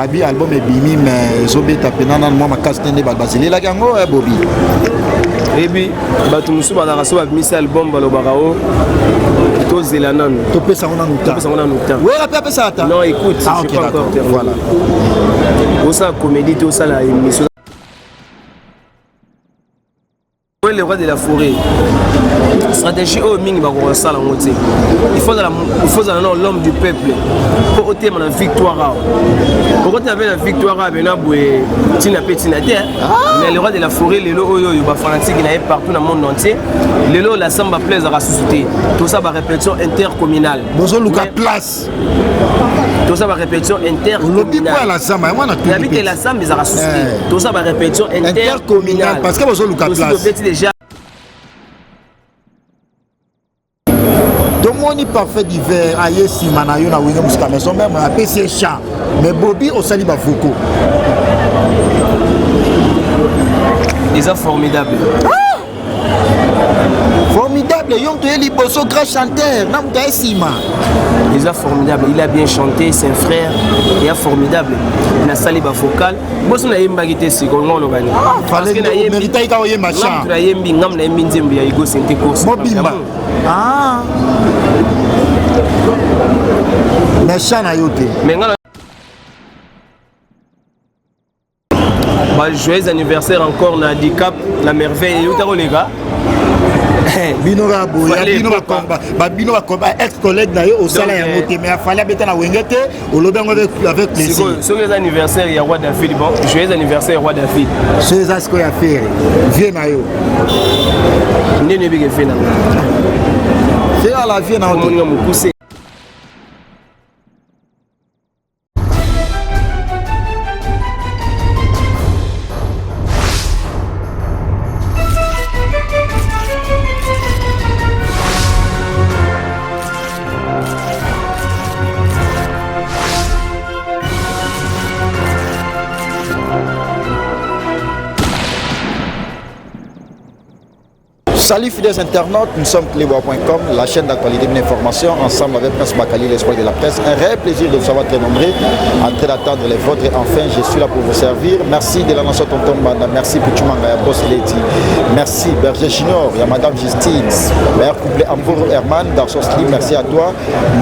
Abi album ebimi mais ezobeta mpena nanu mwa makasi te nde bato bazelelaki yango eh, Bobi. Ebi bato mosusu bazalaka so babimisi album balobaka o tozela nanu topesa yango nanu topesa yango nanu temps. Wera mpe apesaka temps. Non écoute, ah, okay, pas encore terminé. Voilà. Osala comédie te osala émission. Le roi de la forêt stratégie oyo mingi bakoka kosala yango te il faut ozala nano l'homme du peuple mpo otema na victoire awa okotema mpe na victoire awa pena boye ntina mpe ntina te ah. Mais le roi de la forêt lelo oyo oyo bafanatike na ye partout na monde entier lelo la samba play ezalaka susu te tosala barépétition intercommunale bozoluka place toza ba répétition intercommunale olobi la samba yango na nabi te la samba ezalaka susu te eh. Toza ba répétition intercommunale parce que bozoluka place tobeti déjà. Tomoni Parfait d'hiver aye nsima na yo na Wenge Musica Maison Mère, apesi ye chant, mais Bobi osali bavocaux. Eza formidable. Ah! Formidable, yo moto ye liboso grand chanteur na moto aye nsima. Eza formidable, il a bien chanté, c'est un frère eya formidable. Nasali bavocal boso nayembaki te sikoyo nga oloba nini kaka oyemba chant nayembi ngam nayembi nzembo ya Hugo Sente course mobimba. Ah. Mais chant na yo te. Mais nga ba joyeux anniversaire encore na Dicap la merveille euta koleka. Bino kaka boye bino babino ex collègue na yo osala yango te mais afali abeta na Wenge te olobi yango avec plaisir. Soki eza anniversaire ya roi David, bon joyeux anniversaire roi David. Soki eza sikoyo ya Ferre vie na yo ndeni oyebike vie na nga Ferre ala vie na yo omoninga mokuse. Salut fidèles internautes, nous sommes cleboa.com, la chaîne d'actualité de l'information, ensemble avec Prince Bakali, l'espoir de la presse. Un réel plaisir de vous savoir très nombreux, en train d'attendre les vôtres. Et enfin, je suis là pour vous servir. Merci de la nation Tonton Banda, merci Pichumanga, Boss Lady, merci Berger Junior, il y a Madame Justine, meilleur couple Ambourou Herman, Garçon Slim, merci à toi.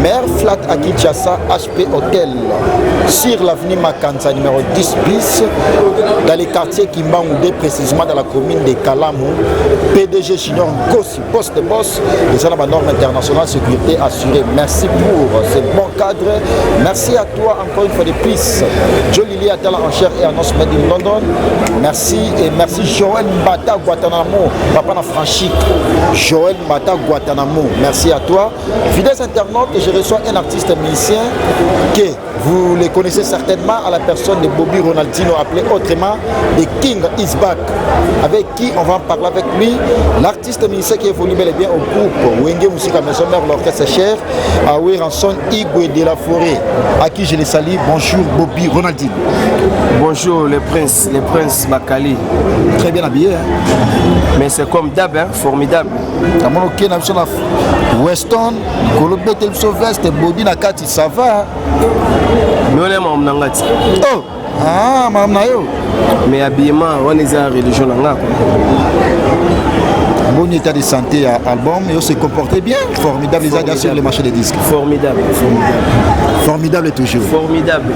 Mère Flat à Kinshasa, HP Hotel, sur l'avenue Makanza, numéro 10 bis, dans les quartiers Kimbangoudé, précisément dans la commune de Kalamu. PDG Junior Nkosi, poste de boss, et ça, la norme internationale, sécurité assurée. Merci pour ce bon cadre. Merci à toi encore une fois de plus. Joe Lili Atala en chair et annonce Made in London. Merci et merci Joël Mbata Guantanamo, papa na Franchic. Joël Mbata Guantanamo, merci à toi. Fidèles internautes, je reçois un artiste musicien que vous le connaissez certainement à la personne de Bobby Ronaldinho, appelé autrement de King Is Back, avec qui on va en parler avec lui. L'artiste musicien qui évolue bel et bien au groupe Wenge Musica Maison Mère, l'orchestre cher, à Ranson Igwe de la Forêt, à qui je le salue. Bonjour Bobby Ronaldinho. Bonjour les princes Bakali. Très bien habillé. Hein? Mais c'est comme d'hab, hein? Formidable. Namoni okei na biso na Weston, kolobete biso veste, Bobby na kati, ça va. Mais on est maman na ngati. Oh, ah, maman na yo. Mais habillement, on est en religion na nga. Bon état de santé à album et on se comportait bien. Formidable, les gars sur le marché des disques. Formidable, formidable. Formidable toujours. Formidable.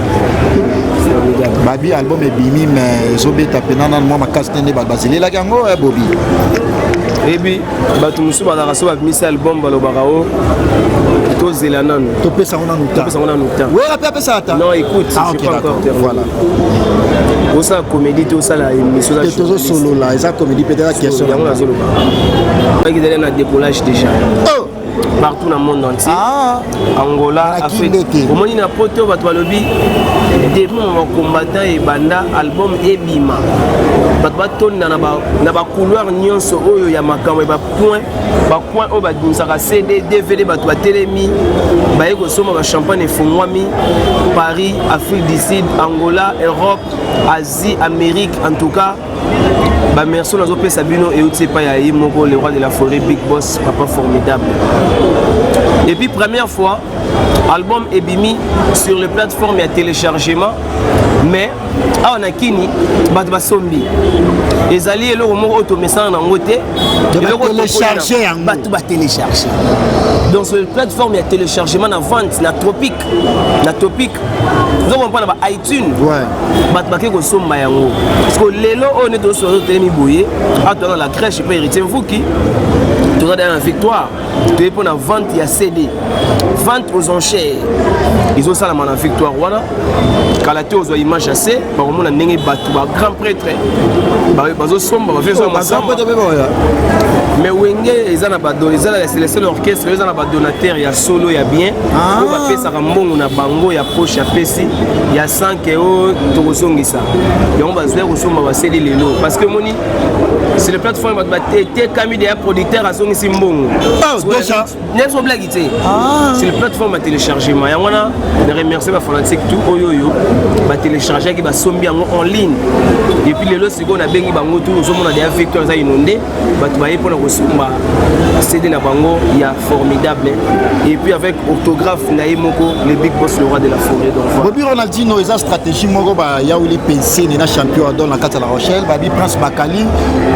Formidable. Babi album ebimi mais ezobeta pena nanu mwa makasi te nde bato bazelelaki yango eh, Bobi. Ebi bato mosusu bazalaka so babimisi album balobaka o tozela nanu topesa yango nanu temps. Topesa yango nanu temps. Wera mpe apesaka temps. Non écoute, ah, je ok, pas encore d'accord. terminé. Voilà. Osala comédie te osala émission Te tozosolola eza comédie peut-être eza question yango nazoloba ezali na décollage déjà. Oh! Partout dans le monde entier. Ah. Angola, Na Afrique. Kindete. Omoni na poto bato balobi depuis ba combattant ebanda album ebima. Bato batonda na ba na ba couloir nyonso oyo ya makambo ya ba point, ba coin oyo babimisaka CD, DVD bato batelemi baye kosomba ba champagne efungwami Paris, Afrique du Sud, Angola, Europe, Asie, Amérique en tout cas. Ba merci nazopesa bino euti epai ya ye moko le roi de la forêt, big boss, papa formidable. Et puis première fois Album ebimi sur les plateformes ya téléchargement, mais awa na kini bato basombi. Ezali eloko moko oyo tomesana nango te. Télécharger yango. Bato batélécharge. Donc sur les plateformes ya téléchargement, na vente na tropique, na topic, ozo comprendre, ba iTunes, bato bake kosomba yango. Parce que lelo oyo nde tozosola, totelemi boye awa, toza na la crèche mpe Héritier Mvuki, toza deya na Victoire. Toye mpo na vente ya CD, vente aux enchères ezosalama na Victoire wana. Kala te ozwa image ya se, bakomona ndenge bato, bagrand prêtre bazosomba. Mais Wenge eza na bado, eza na le seul orchestre eza na badonateur ya solo ya bien oyo bapesaka mbongo na bango ya poche. Apesi ya 100 oyo tokozongisa yango, bazwa kosomba baseli lelo, parce que omoni, c'est le plateforme, bato batekami deya, producteur azongisi mbongo. Déjà? Nyonso blague te, c'est le plateforme ya téléchargement. Yango wana na remercier bafanatique tout oyo batéléchargeaki, basombi yango en ligne. Et puis lelo sikoyo nabengi bango tout. Ozomona deya Victoire eza inondé, bato baye mpona kosomba CD na bango ya Formidable, et puis avec autographe na ye moko, le big boss, le roi de la forêt. Donc voilà. Bobi Ronaldino, eza stratégie moko bayawuli pensene na champion Adol na kati ya La Rochelle. Babi Prince Bakali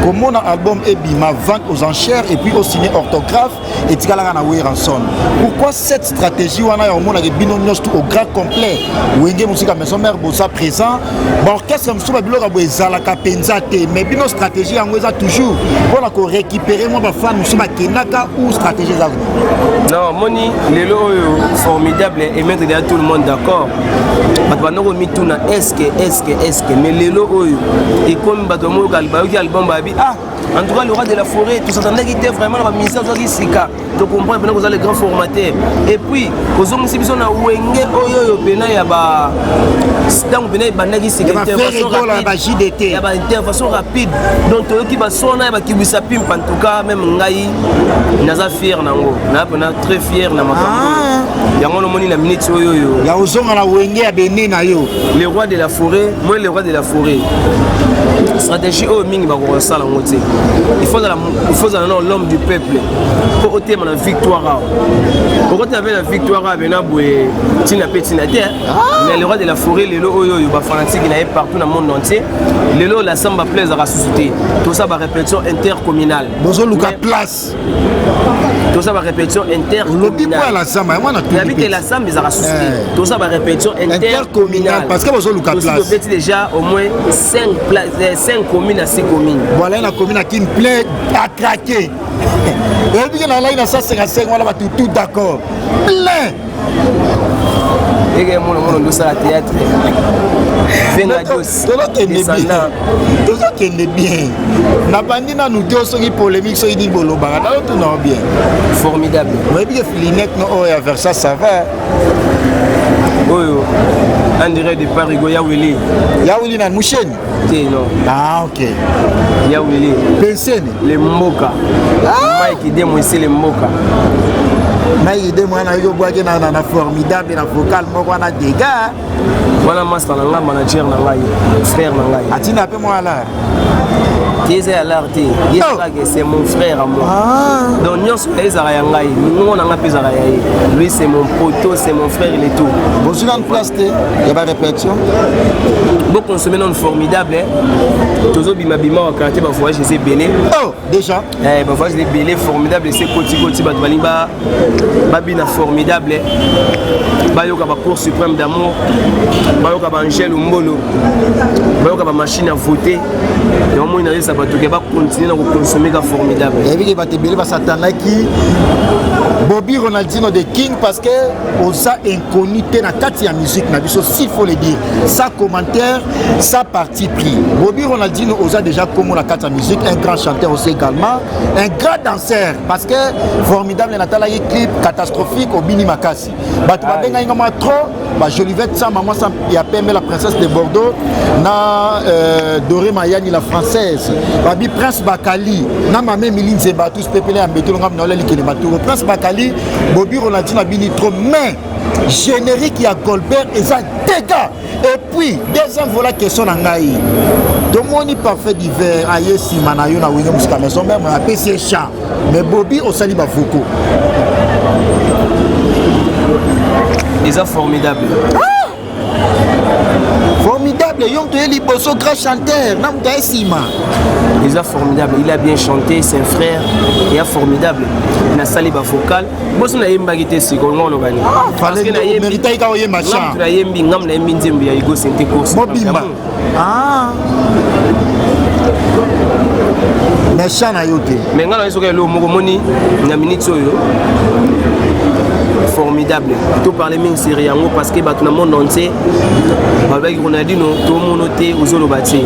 komona album ebima, vente aux enchères, et puis osigné autographe, etikalaka na Werrason. Pourquoi cette stratégie wana ya omonaka bino nyonso tout au grand complet, Wenge Musica Maison Mère boza présent? Baorchestre mosusu, babiloko ya boye ezalaka mpenza te, mais bino stratégie yango eza toujours mpona korécupérer mwa bafan mosusu bakendaka, ou stratégie eza? Non, moni lelo oyo Formidable emettre déjà tout le monde d'accord. Bato banda komituna est-ce, est-ce, est-ce, mais lelo oyo ekomi bato bamoyoka, bayoki album, babi: «Ah, en tout cas, le roi de la forêt, tosatandaki te vraiment na bamusicien azwaki sika.» Tocomprendre mpena koza le grand formateur, et puis kozongisi biso na Wenge oyo mpena ya ba ntango mpena ebandaki sika, ya baintervention rapide. Donc toyoki basona ya bakibwisa pimpe. En tout cas, même ngai naza fier nango, naza mpena très fier na makambo yango. Nomoni na minute oyo ya ozonga na Wenge ya bene na yo. Le roi de la forêt, moi le roi de la forêt, stratégie oyo mingi bakokosala yango te. Il faut zala nano l'homme du peuple mpo otema na Victoire awa. Okotema mpe na Victoire awa pena boye, ntina mpe ntina te. Mais le roi de la forêt lelo oyo bafanatike na ye partout na monde entier. Lelo la Samba Play ezalaka susu te, tosala barépétition intercommunale. Bozoluka place. Tosala barépétition. Olobi mpo ya la Samba, yango wana. Nayebi te, la Samba ezalaka susu te, tosala barépétition intercommunale parce que bozoluka place. Tobeti déjà au moins 5 place, 5 communes à 6 communes. Voilà, na commune akini plein à craquer. Oyebi ke nalaki na 155 wana, bato tout d'accord, plein. Eke mona mona ndosala théâtre. Tozokende bien, nabandi nanu te. Soki polémique, soki nini bolobaka, nazotuna bien. Formidable. Oyebi ke Filinek no oyo ya Versa, ça va? Oyo en direct de Parigo, ya Willy. Ya Willy na Musheni? Te, non. Ah, ok. Ya Willy. Penseni. Le mboka, ah! Mike Demo esi le mboka. Mike Demo wana yoki obwaki na Formidable na vocal moko wana, dégâts. Wana master na ngai, manager na ngai, frère na ngai. Atinda mpe mwa lar? Te, eza ya lar te. Ye kaka, c'est mon frère à moi. Donc nyonso ezalaka ya ngai, mingongo na ngai mpe ezalaka ya ye. Lui, c'est mon poteau, c'est mon frère, il est tout. Bozwi nanu place te ya barépétition? Boconsommer nanu Formidable. Tozobimabima wakala te, bavoyage eza ebele. Oh, déjà? Bavoyage eza ebele. Formidable ese kotikoti, bato balingi babina Formidable, bayoka bacour suprême d'amour, bayoka baangele mbolo, bayoka bamachine à voter. Yango moi nayesa bato ke bacontinue na koconsommer ka Formidable. Yebi ke bato ebele basatanaki Bobi Ronaldino de King, parce que oza inconnu te na kati ya musique na biso. S'il faut le dire, sans commentaire, sans parti pris, Bobi Ronaldino oza déjà kombo na kati ya musique, un grand chanteur aussi, également un grand danseur, parce que Formidable natalaki clip catastrophique, obini makasi. Bato babengaki nga mwa trop bajolivette Sama, mwasi ya pembe, la princesse de Bordeaux, na Doré Mayani, la française. Babi Prince Bakali na mame Emili Nzemba, tous pepele ya mbetolo ngambi na ola likele maturo. Prince Bakali, Bobi Ronaldino abini trop, mais générique ya Goldberg eza dégâts. Et puis deuxième, voilà question na ngai. Tomoni Parfait d'hiver aye nsima na yo na Wenge Musica Maison Mère, apesi ye chant, mais Bobi osali bavocaux. Eza formidable. Ah! Formidable, yo moto ye liboso, grand chanteur na moto aye nsima. Eza formidable, il a bien chanté, c'est un frère eya formidable. Nasali bavocal boso nayembaki te, sikoyo nga oloba nini? Méritaki kaka oyemba chant. Nayembi, ngam nayembi nzembo ya Hugo Sente Course. Mobimba. Ah. Mais chant na yo te. Mais nga naye soki eloko moko moni na minute oyo formidable, to parle mingi série yango parce que bato na monde entier balobaki Ronaldino tomono te, ozoloba te.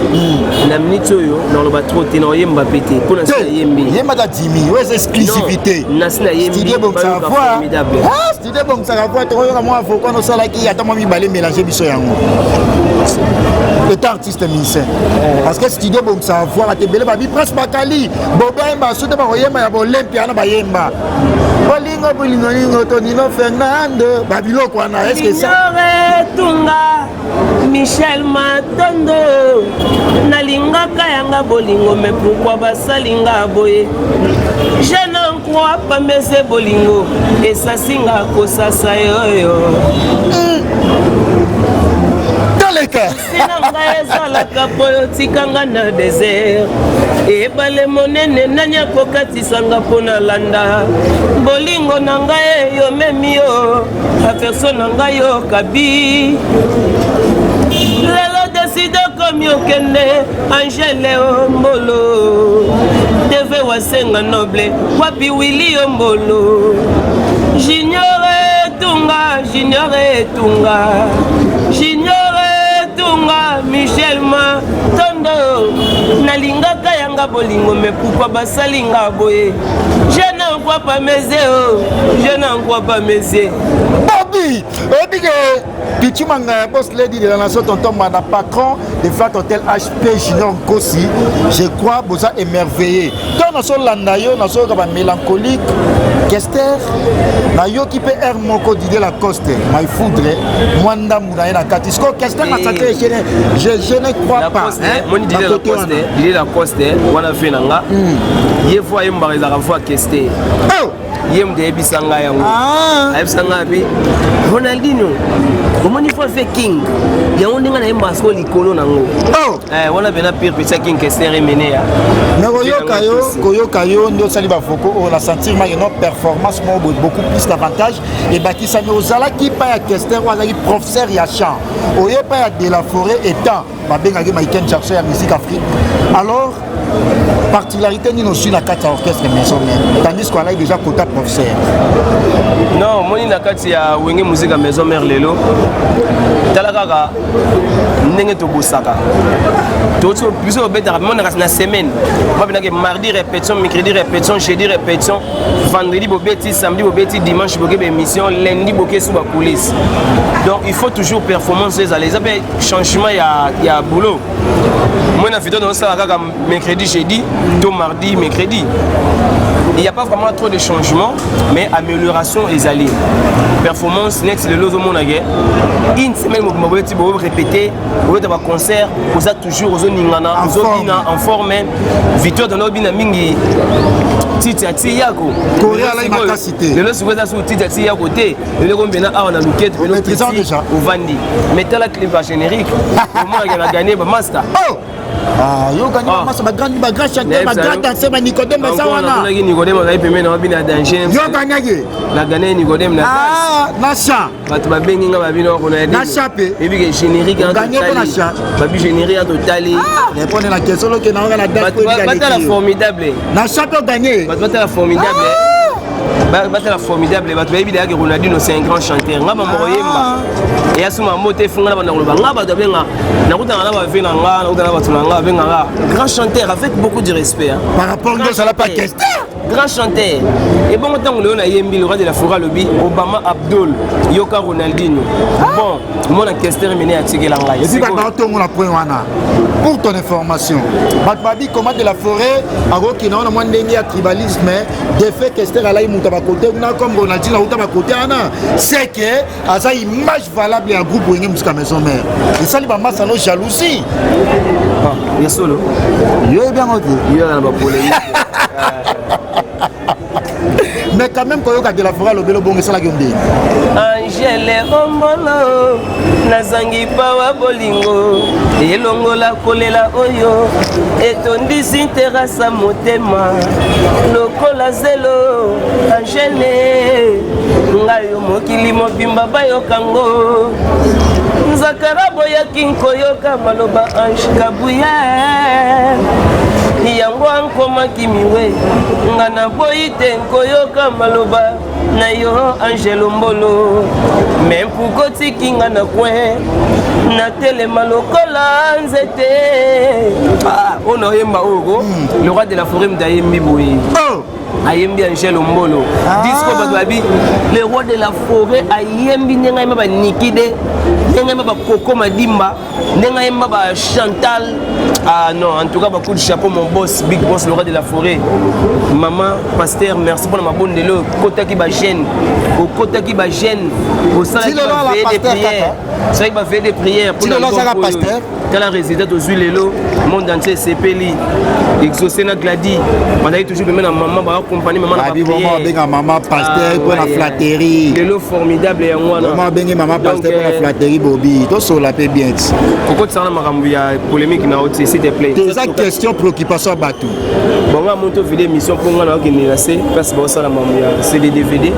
Na minute oyo naloba trop te, naoyemba mpe te mpo na nsi nayembi. Yembaka dimi oyo eza exclusivité. Nasi nayembi. Studio bongisaka bayoka voix. Formidable. Ah, studio bongisaka voix, tokoyoka mwa vocal osalaki ata mwa mibale, mélange biso yango étant artiste musicien, parce que studio bongisaka voix. Bato ebele babi Prince Bakali bobe ayemba so te, bakoyemba ya bolempi wana, bayemba bolingo bolingolingo Tonino Fernando, babiloko wana, est ce que ça Junior Tunga, Michel Matondo, nalingaka yanga bolingo, mais pourquoi basalinga boye? Je n'en crois pas, mese bolingo esasinga kosasa yoyo. Toleka. Sina ngai ezalaka boyo, tikanga na désert, ebale monene, nani akokatisanga mpo nalanda bolingo na ngai? Yo memi yo aferso na ngai, yo kabi lelo deside okomi okende. Angele Ombolo, TV Wasenga Noble, wapi Wili Ombolo, Junior Etunga, Junior Etunga, Junior Etunga, Michel Matondo, nalingaka yanga bolingo, mais pourquoi basalinga boye? Je n'en crois pas mes yeux, je n'en crois pas mes yeux. Bobby oyebi ke Pichu Mangaya, boss lady de la nation, tonton Manda, patron de Flat Hotel HP, Junior Nkosi, je crois boza émerveillé. Tant na so landa yo, na so ba mélancolique, Kester, na yoki pe R moko Didier Lacoste, my foudre, moi ndambu na ye na kati. Siko Kester na sate, je ne crois pas. Hein? Moni Didier Lacoste, Didier Lacoste, wana fe na nga. Ye voix yembaka ezalaka voix Kester. Oh! Ye moto ayebisa ngai yango. Ayebisa ngai ape Ronaldino omoni fo fe king yango ndenge nayembaka sikoyo likolo nango. Oh! Wana pena pire pesa King Kester emene ya. Mais koyoka yo, koyoka yo nde osali bavocaux oyo na sentir make no performance moko boye beaucoup plus d'avantage ebakisami. Ozalaki pa ya Kester oyo azalaki professeur ya chant, oye pa ya De la Forêt étant babengaki Michael Jackson ya musique Afrique. Alors particularité nini osui na kati ya orchestre Maison Mère, tandis que alaki déjà kota professeur? Non, omoni na kati ya Wenge Musique Maison Mère lelo, tala kaka ndenge tobosaka biso, tobetaka monaka na semaine mabinake mardi répétition, mercredi répétition, jeudi répétition, vendredi bobeti, samedi bobeti, dimanche boke baémission, lundi boke su bacoulisse. Donc il faut toujours performance ezala, eza mpe changement ya boulot. Moi na video tozosala kaka mercredi, jeudi to mardi, mercredi, il n'y a pas vraiment trop de changements, mais amélioration ezali, performance net. Lelo ozomonake une semaine mobimba boyeti borépété, oyota baconcert, oza toujours ozoningana, ozobina en forme. Victoire tona obina mingi titi ati yako. Lelo sikoyo eza suku titi ati yako te, lelo ekombena awa na luketu ovandi. Mais tala clip ya générique, omonake na gagné bamaster. Yokani bamasa, bagrand chanteur, bagrand danser, banicodème baza wana. Namonaki Nicodème azali pembeni na babina danger. Yokaniaki. Na gane Nicodème na na chant. Bato babengi nga babino kona. Na chant mpe. Ebi ke générique. Babi générique ya totali. Répondre na question loke na oka na danse. Batala formidable. Na chant mpe oganye. Bato batala formidable, batala formidable. Bato bayebi deyaki Ronaldino, c'est un grand chanteur. Nga bamoko yemba eya suma mo te, efunga na banda koloba. Nga bato babenga, nakutana na bave na nga, nakutana na bato na nga, babenganga grand chanteur avec beaucoup de respect, hein. Par rapport nde ozala pa Kester. Grand chanteur ebongo ntango lelo nayembi le roi de la forêt alobi Obama Abdul yoka Ronaldino. Bon, mona Kester mene atikela ngai. Et puis bato baotongo na point wana, pour ton information, bato babi comment De la Forêt akokenda wana mwa ndenge ya tribalisme de fait. Kester alai moto ya bakote kuna, comme Ronaldino auta bakote wana, c'est que aza image valable ya groupe Wenge Musica Maison Mère, esali bamasa no jalousie. Ya solo. Yo yebi yango te. Yo na bapolémique. Mais quand même, koyoka de la forêt alobeli bongo, esalaki yo ndenge? Angele Ombolo, nazangi pawa, bolingo elongola kolela oyo etondisi terasa motema lokola zelo. Angele, ngai yo mokili mobimba bayokango, nzakara boyaki nkoyoka maloba Ange Kabuya, yango ankomaki miwe. Nga naboyi te nkoyoka maloba na yo, Angelo Mbolo, me mpuko otiki nga na coin, natelema lokola nzete. Ah, oyo naoyemba oyo ko le roi de la forêt moto ayembi boye. Oh! Ayembi Angelo Mbolo. Ah. Disco, bato babi le roi de la forêt ayembi ndenge ayemba banikide, ndenge ayemba bakoko madimba, ndenge ayemba bachantal. Ah non, en tout cas, bacoup de chapeau, mon boss, big boss, le roi de la forêt. Mama pasteur, merci mpona mabondeli oyo okotaki bagene, okotaki bagene, osalaki Ti lelo ala baveille de pasteur prière, kaka. Osalaki baveille de prière. Ti lelo azalaka pasteur? Tala résultat tozwi lelo, monde entier esepeli. Exaucé na Gladi bazalaki toujours pembe na mama, baaccompagne mama na Babi vraiment baprière. abenga mama pasteur Ah, mpo na ouais. flatterie. Lelo formidable yango wana. Vraiment abengi mama Donc, pasteur mpo na flatterie. Bobi, tosola mpe bien ti. Kokotisaka na makambo ya polémique na oti, s'il te plaît. Te, eza question préoccupation ya bato. Bongo amoto vide émission mpo nga na okende na se place baosala makambo ya CD DVD.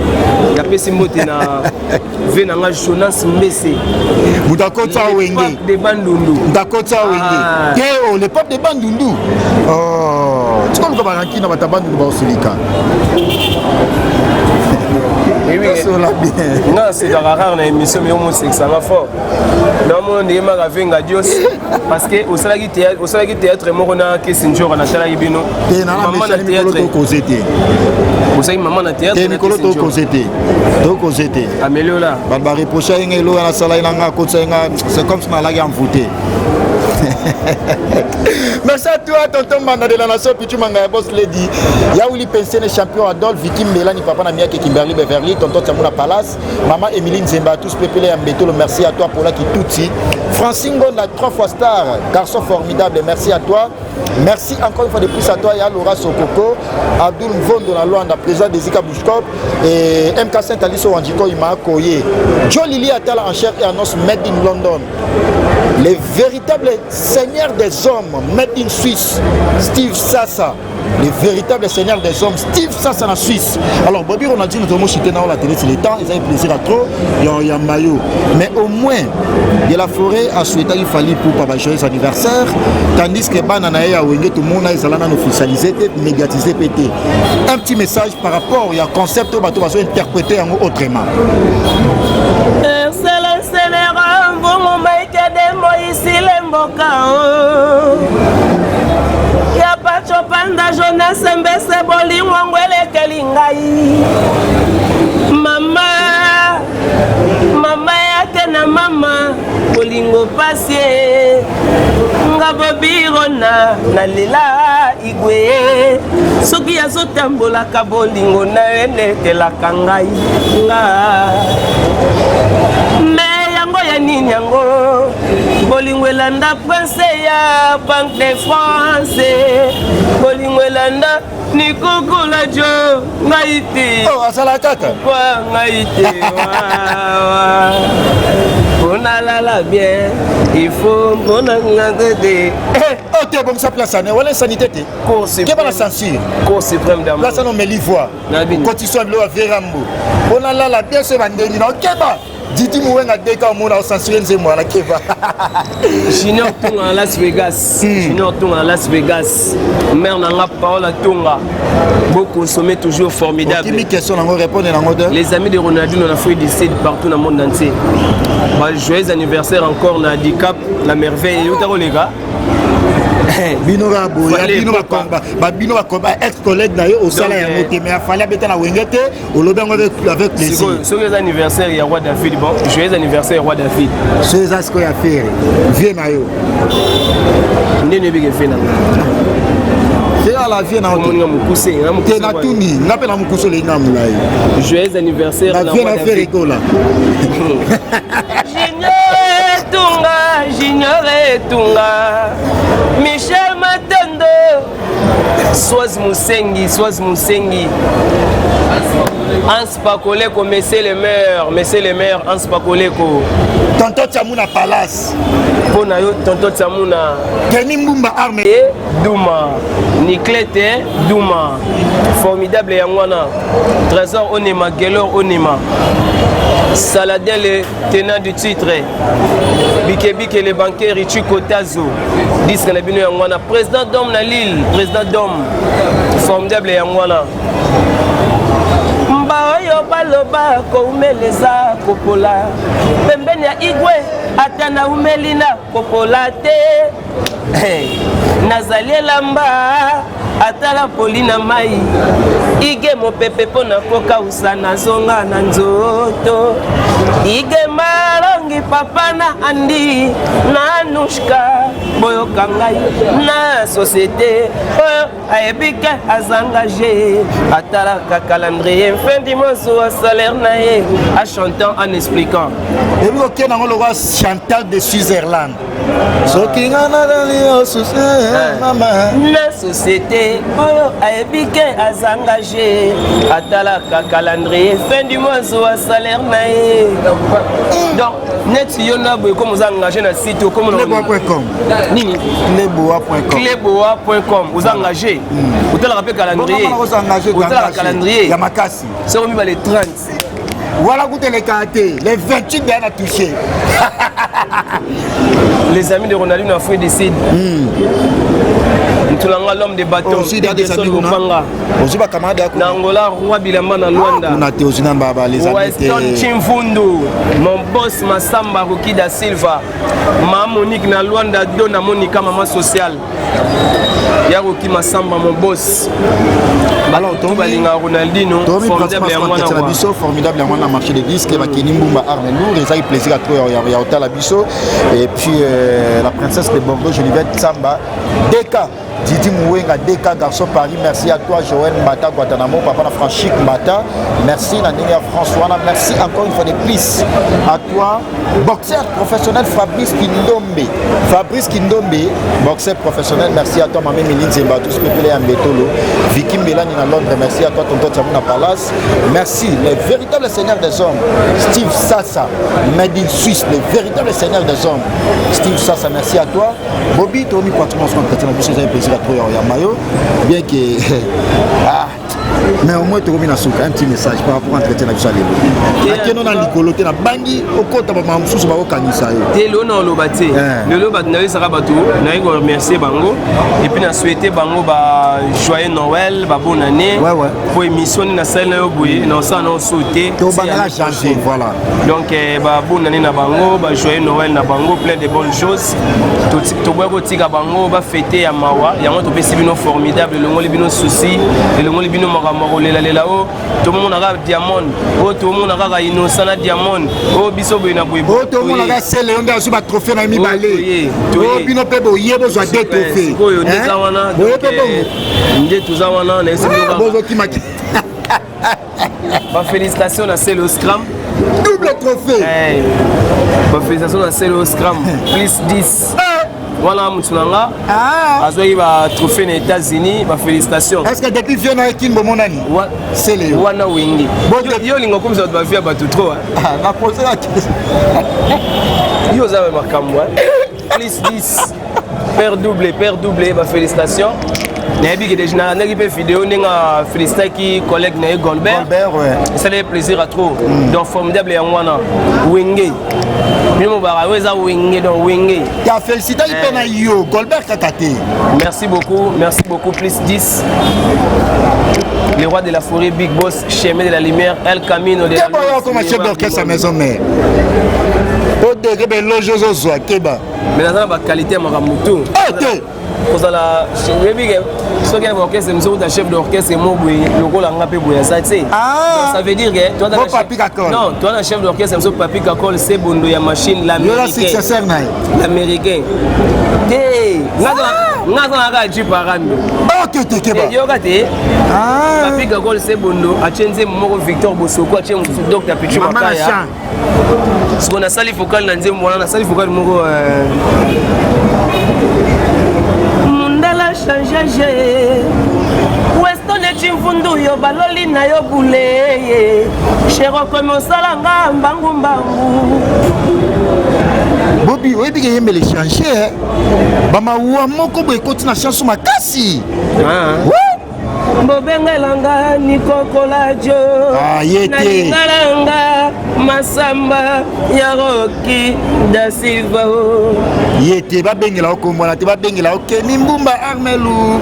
Yapesi mbote na ve na nga Jonas Mbese. Moto akotisa Le Wenge. pape de Bandundu. Moto akotisa Wenge. Ah. Te, o le pape de Bandundu. Oh, tikoluka baranki na bato ya Bandundu baosilika. Tosola bien. Nga nasekaka rare na émission, mais omosekisanga fort. Naomona ndenge maka venga dios, parce que osalaki théâtre, osalaki théâtre moko na Kesi Njora, natalaki bino. Te, nana Mama na mesani mikolo. théâtre. Tokoze te. Osalaki mama na théâtre Te, na mikolo Kesi Njora. tokoze te, tokoze te. Ameliola. Bato bareproche ye nga eloko nasala ye na nga, akotisa ye nga, c'est comme si nalaki envoûté. Merci à toi, tonton Manda de la nation, Pichu Manga, boss lady. Yaouli Pensene, champion Adolphe, Vicky Mbelani, papa Namiaki, Kimberly Beverly, tonton Tiamuna Palace, maman Émilie Nzemba, tous Pépélé Mbetolo, merci à toi pour la qui tutsi. Francine Gonda, trois fois star, garçon formidable, merci à toi. Merci encore une fois de plus à toi, Ya Laura Sokoko, Abdul Mvondo na Luanda, président des Ika Bushkop, et MK Saint Alice Wanjiko Ima Koye. Joe Lili Atala en chair et annonce Made in London. Le véritable seigneur des hommes, Made in Suisse, Steve Sassa. Le véritable seigneur des hommes, Steve Sassa na Suisse. Alors, Bobby Ronaldinho, nous avons cité dans la télé, c'est le temps, ils avaient plaisir à trop, il y a maillot. Mais au moins, de la forêt a souhaité qu'il fallait pour papa joyeux anniversaire, tandis que bana na ye ya Wenge, tout le monde a officialisé, médiatisé, pété. Un petit message par rapport, il y a concept, bato bazo interpréter autrement. Excellence Mvungu Maike de Moisile mboka o ya Pacho Panda Jonas Mbese, bolingo yango elekeli ngai. Mama, mama yake na mama, bolingo pasi e. Nga Bobirona nalela igwe soki azotambolaka, bolingo na yo elekelaka ngai nga. Me yango ya nini yango? Bolingo elanda prince ya Banque de France, bolingo elanda nikokola jo ngai te. Oh, asala kaka. Kwa ngai te wawa, mpona lala bien, il faut mpona nga te. Oh, te, bongisa place ane wana, insanité te. Cour suprême. Keba na censure. Cour suprême d'amour. Place wana omeli voi. Nabini. Kotisa biloko ya verambo mpona lala bien so bandeni na okeba Didi Mowenga deka omona ocensure nzembo wana, keba. Junior Tunga na Las Vegas. Junior Tunga na Las Vegas, mère na nga Paola Tunga, boconsommer toujours formidable. Okimi question nango, répondre nango te. Les amis de Ronaldinho na Afrique du Sud, partout dans le monde entier, bah, joyeux anniversaire encore na Dicap la merveille euta koleka. Bino kaka boye. Fallait bino Papa. Babino ex collègue na yo osala Donc, yango te, mais afali abeta na Wenge te, olobi yango avec plaisir. Sikoyo soki eza anniversaire ya roi David, bon, joyeux anniversaire roi David. So eza sikoyo ya Ferre, vie na yo. Ndeni oyebika efe na nga? Ferre ala vie na yo te. Omoninga mokuse nga Te. Mokuse. Natuni nga mpe na mokuse, olingi nga molai. Joyeux anniversaire na na vie roi na Ferre David. Ekola. Junior Etunga, Junior Etunga, Michel Matondo. Swaz Musengi, Swaz Musengi. Hans Pakoleko, monsieur le maire, monsieur le maire, Hans Pakoleko. Tonton Tchamouna Palace. Mpo na yo, Tonton Tchamouna. Kenny Mbumba Arme. Et Duma. Niclete Duma. Formidable yango wana. Trésor Onema, Gelor Onema. Saladin le tenant du titre. Bikebike le banquier Richie Kotazo. Disque na bino yango wana. Président d'homme na Lille, président d'homme. Formidable yango wana. Mba oyo baloba koumeleza kopola pembeni ya igwe ata naumeli na kopola te. Nazali elamba ata napoli na mai ige mopepe mpo na kokausa nazonga na nzoto ige malongi papa na andi na anushka boyoka ngai na société oyo ayebi ke aza engagé atalaka calendrier fin du mois azwa salaire na ye a chantant en expliquant. Ebi kokende yango lokola Chantal de Switzerland. Soki nga nazali yo susu mama. Na société oyo ayebi ke aza engagé atalaka calendrier fin du mois azwa salaire na ye. Donc neti yo na boye comme oza engagé na site okomo na Cleboa.com. Nini? Cleboa.com. Cleboa.com oza engagé. Otalaka mpe calendrier. Otalaka calendrier. Ya makasi. Soko mibale 30. Voilà kuta elekaka te. Les 28 deya na touché. Les amis de Ronaldinho Afrique du Sud. Ntulanga l'homme de bâton. Aussi dans des amis Kopanga. Ozwi ba camarade ya Na Angola roi bilamba na Luanda. Kuna te ozwi na ba les amis te. Weston Chimfundu, mon boss Massamba Ruki da Silva. Ma Monique na Luanda Dona Monica maman sociale. Ya Ruki Massamba mon boss. Alors, Tout balinga Ronaldinho, Tomi formidable ya mwana na biso, formidable ya mwana marché des disques, bakeni Mbumba Arme Lourd, ezali plaisir à trop ya otala biso. Et puis la princesse de Bordeaux, Geneviève Tsamba, DK Didi Mouenga, DK Garçon Paris, merci à toi Joël Mbata Guantanamo, papa na Franchic Mbata, merci na ndenge ya François, merci encore une fois de plus à toi, boxeur professionnel Fabrice Kindombe. Fabrice Kindombe, boxeur professionnel, merci à toi Mamé Méline Zemba, tous pepele ya Mbetolo, Vicky Mbelani na Londres, merci à toi tonton Tchamouna Palace, merci les véritables seigneurs des hommes, Steve Sassa, Made in Suisse, les véritables seigneurs des hommes, Steve Sassa, merci à toi. Bobby, Tommy, pratiquement ce qu'on a fait, c'est un plaisir à toi, ya Mayo, bien que ah, mais au moins tokomi na suka, un petit message par rapport à entretien na biso ya lelo. Akeno na likolo te na bangi okota ba makambo mosusu bakokanisa yo. Te lelo na oloba te. Lelo bato nayebisaka bato naye koremercier bango et puis na souhaiter bango ba joyeux Noël, ba bonne année. Ouais, ouais. Po émission ni nasali na yo boye, na osala na oso te. Tobandaka janvier, voilà. Donc ba bonne année na bango, ba joyeux Noël na bango, plein de bonnes choses. Toboya kotika bango ba fêter ya mawa, yango topesi bino formidable, elongoli bino souci, elongoli bino makambo ya kolelalela o tomonaka Diamond, o tomonaka kaka Innocent na Diamond, o biso boye na boye. O tomonaka Sele yo nde azwi ba trophée na mibale. Oyo, toye. O bino mpe boye bozwa deux trophées. Sikoyo nde eza wana, Boye donc, mpe bongo. nde toza wana, na esi bino kaka. Bozokima ki. Ba félicitations na Sele Scram. Double trophée. Hey. Ba félicitations na Sele Scram plus 10. Voilà mutu na nga. Azwaki ba trophée na États-Unis, ba félicitations. Est-ce que depuis vieux na Kin bomonani? Sele yo. Wana wengi. Bon, Yo lingo comme ça ba vieux ba tout trop. Hein. Ah, na poser la question. Yo za makambo, hein. Plus 10. Père doublé, père doublé, ba félicitations. Nayebi ke déjà nalandaki mpe vidéo ndenge afélicitaki collègue na ye Goldberg. Goldberg, ouais. Esalaki plaisir à trop. Donc formidable yango wana. Wenge. Bino mobaka oyo eza Wenge, donc Wenge. Ya félicitaki mpe na yo, Goldberg kaka te. Merci beaucoup, merci beaucoup, plus 10. Le roi de la forêt, Big Boss, chemin de la lumière, El Camino de la Keba oyo akoma chef d'orchestre ya maison mère. O degré be loge ozozwa, keba. Mais naza na ba qualité ya makambo tout. Eh, te. Kozala, oyebi ke soki ya orchestre mosusu kuta chef d'orchestre mo boye lokola nga mpe boye aza te. Ah. Donc, ça veut dire que toi, Bo na chef Papi Kakol. Non, toi na chef d'orchestre mosusu Papi Kakol, c'est bondo ya machine, Yo la l'américain. successeur na ye. L'américain. Te, nga za na kaka Jeep Arando. Oh, te, te, keba. Te, yoka te. Ah. Papi Kakol, c'est bondo, atie nzembo moko Victor Bosoko, atie mosusu Docteur Pichu Mama na Makaya. chant. Sikoyo nasali vocal na nzembo wana, nasali vocal moko, Mundala Echange Weston echimvundu yo baloli na yo buleye cher okomi osala nga mbangu mbangu. Bobi, oyebi ke yembela echange bamawua moko boye ekoti na chanson makasi. Ah. Bobengelanga nikokola jo. Ah, ye te. Nalingalanga masamba ya Roki da Silva o. Ye te babengela yo kombo wana te, babengela yo Kemi Mbumba Armelu.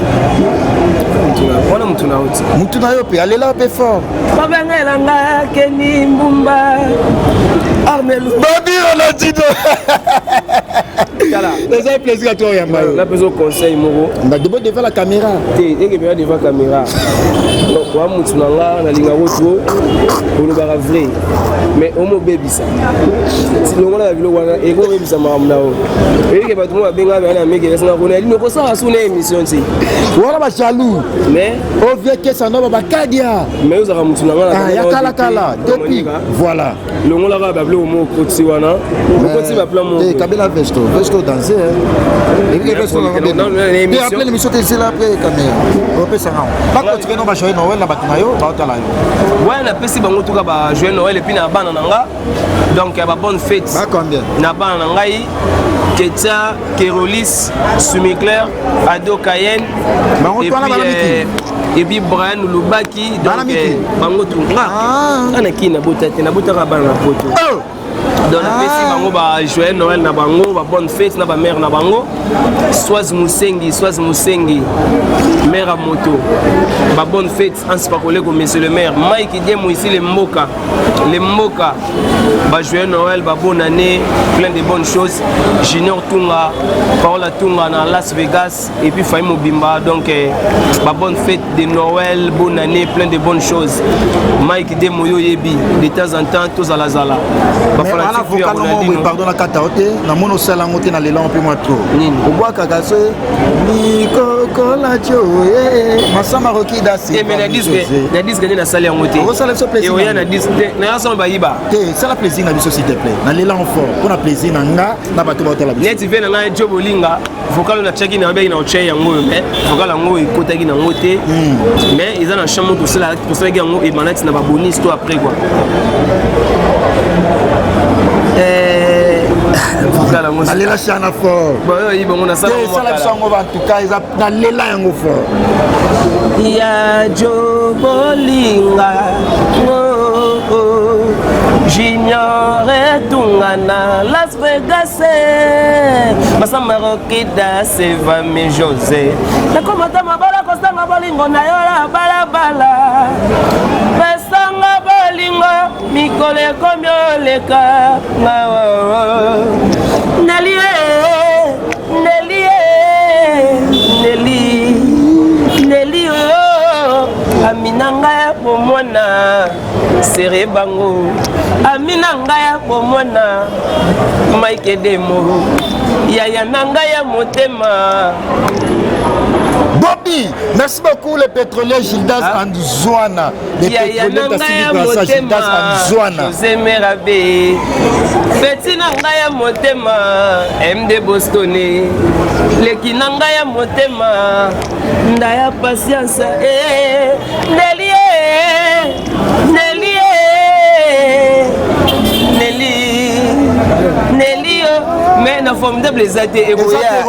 Wana mutu na yo te. Mutu na yo mpe alela mpe fort. Babengelanga Kemi Mbumba Armelu. Bobi Ronaldinho. Eza plaisir à toi oyamba yo. Napesa conseil moko. Na debout devant la caméra. Te, ekemela devant caméra. Donc wa mutu na nga nalingako trop, olobaka vrai mais omobebisa longola ya biloko wana ekobebisa makambo na yo. Oyeke bato mo babengaka baya na meke esinga kona elino kosala su na émission ti wana ba jaloux mais ovie kesa no bakadia mais ozalaka mutu na nga ya kala kala depuis voilà. Longolaka babiloko moko okotisi wana, okotisi baplan moko. Eh, kabela vesto vesto danse après l'émission te ezela après caméra opesanga bakotika no bajoye Noël na bato na yo baotala yo. Wana napesi bango tuka ba joyeux Noël et puis na bana na nga, donc ya ba bonne fête ba combien na bana na ngai Ketia, Kerolis, Sumiclair, Ado Cayenne, bango twana bana miki et puis Brian Lubaki, donc bango tout nga nga na kini nabota te, nabotaka bana na poto. Donc napesi bango ba joyeux Noël na bango, ba bonne fête na ba mère na bango. Swaz Musengi, Swaz Musengi, mère à moto, ba bonne fête Hans Pakoleko, monsieur le maire, Mike Diemo ici les Mboka, les Mboka, ba joyeux Noël, ba bonne année, plein de bonnes choses. Junior Tunga, Paola Tunga na Las Vegas et puis Faye Mobimba, donc ba bonne fête de Noël, bonne année, plein de bonnes choses. Mike Demo yo yebi, de temps en temps tozala zala. Ba Mais wana vocal moko boye, pardon na kata yo te, namoni osala yango te na lelo mpe mwa trop. Nini? Obwakaka so nikokola tio masamba Roki da Silva. Mais na disque, na disque nde nasali yango te. Okosala biso plaisir. Oya na disque te, na yasoma bayiba. Te, sala plaisir na biso s'il te plaît. Na lela fort mpona plaisir na nga na bato baotala biso. Neti ve na ngai Joe Bolinga, vocal oyo natiaki na babeki na otye yango oyo, mais vocal yango ekotaki nango te. Mais eza na chambre tosalaki yango ebandaki na babonus to après quoi. Vocal yango nalela chana fort. Oyo bango nasala Te, sala biso yango en tout cas eza nalela yango fort. Ya Jo Bolinga, oh, oh. Junior Etunga na Las Vegas, Masamba Roki da Silva mi José, nakomata mabala kosanga bolingo na yo na balabala, pesanga bolingo mikolo ekomi oleka nga Neli Neli Neli Neli oh, ami na ngai ya bomwana sere bango, ami na ngai ya bomwana Mike Demo, yaya na ngai ya motema. Bobby, merci beaucoup le pétrolier Gildas Ah. Anzouana. Le Yaya pétrolier na ngai ya Tassili Brassa motema Gildas Anzouana. José Merabe, petit na ngai ya motema MD Bostone, leki na ngai ya motema nda ya patience eh, Nelly eh, Nelly eh, Nelly Nelly oh. Mais na formidable eza te ekoya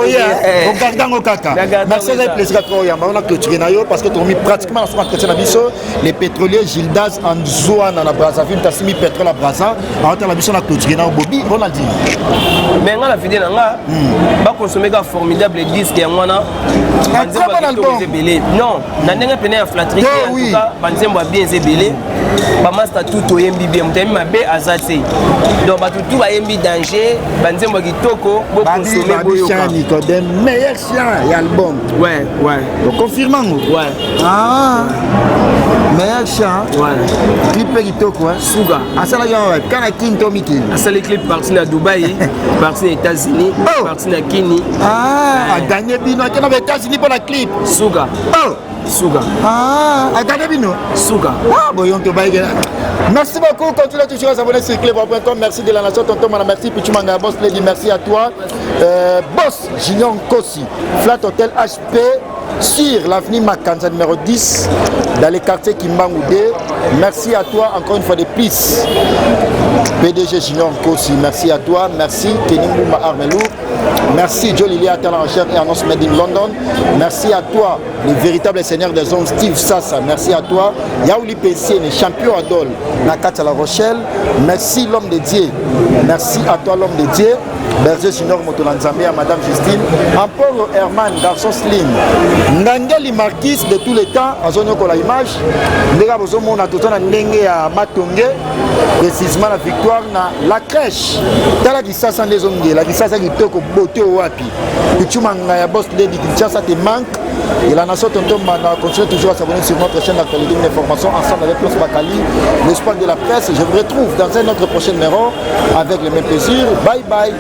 ogarde yango kaka. Merci, eza plaisir kaka oyamba wana clôture na yo parce que tokomi pratiquement na suka entretien na biso. Les pétroliers Gildas Anzouana na Brazzaville, tasimi pétrole à Brazza, aotala biso na clôture na Bobi Ronaldinho. Mais nga na fide na nga bakonsome kaka formidable disque yango wana. Très bon album. Ebele non na ndenge pene ya flatterie Te, en oui. tout cas banzembo ya bien eza ebele, bamaster tout toyembi bien, moto ayembi mabe aza te, donc bato tout bayembi danger, banzembo ya kitoko, bokonsome. Babi Boyoka. Chien Nicodème, meilleur chien ya album. Ouais. Oconfirme yango? Ouais. Ah, meilleur chien. Ouais. Clip mpe kitoko, hein. Suka. Asalaki yango wapi? Kaka Kini to mikili? Asali clip parti na Dubai, parti na États-Unis, Oh. parti na Kini. Ah, Ouais. aganye bino, akenda ba États-Unis mpo na clip. Suka. Oh. Suka. Ah, aganye bino. Suka. Ah, boyon tobayike. Merci beaucoup. Continuez toujours à s'abonner sur cleboa.com. Merci de la nation, tonton Mana. Merci Pichumanga, Boss Lady. Merci à toi. Boss Junior Nkosi, Flat Hotel HP. Sur l'avenue Makanza numéro 10, dans le quartier Kimbangu 2. Merci à toi encore une fois de plus. PDG Junior Nkosi, merci à toi. Merci Kenny Mbumba Armelou. Merci Joe Lilia, talent en chef et annonce Made in London. Merci à toi, le véritable seigneur des hommes, Steve Sassa. Merci à toi. Yaouli Pessier, le champion Adol, Nakata La Rochelle. Merci l'homme de Dieu. Merci à toi, l'homme de Dieu. Berger Junior Motola Nzambe ya Madame Justine Ampolo Herman garçon slim Ngangeli Marquis de tous les temps azonyokola image ndenge bozomona toza na ndenge ya matonge précisément na victoire na la crèche tala kisasa nde ezongela kisasa kitoko beauté wapi Pichuma Ngaya boss lady Kinshasa te manque et la nation Tonton Mbanda continue toujours à s'abonner sur notre chaîne d'actualité et d'information ensemble avec Prince Bakali, l'espoir de la presse. Je vous retrouve dans un autre prochain numéro avec le même plaisir. Bye bye.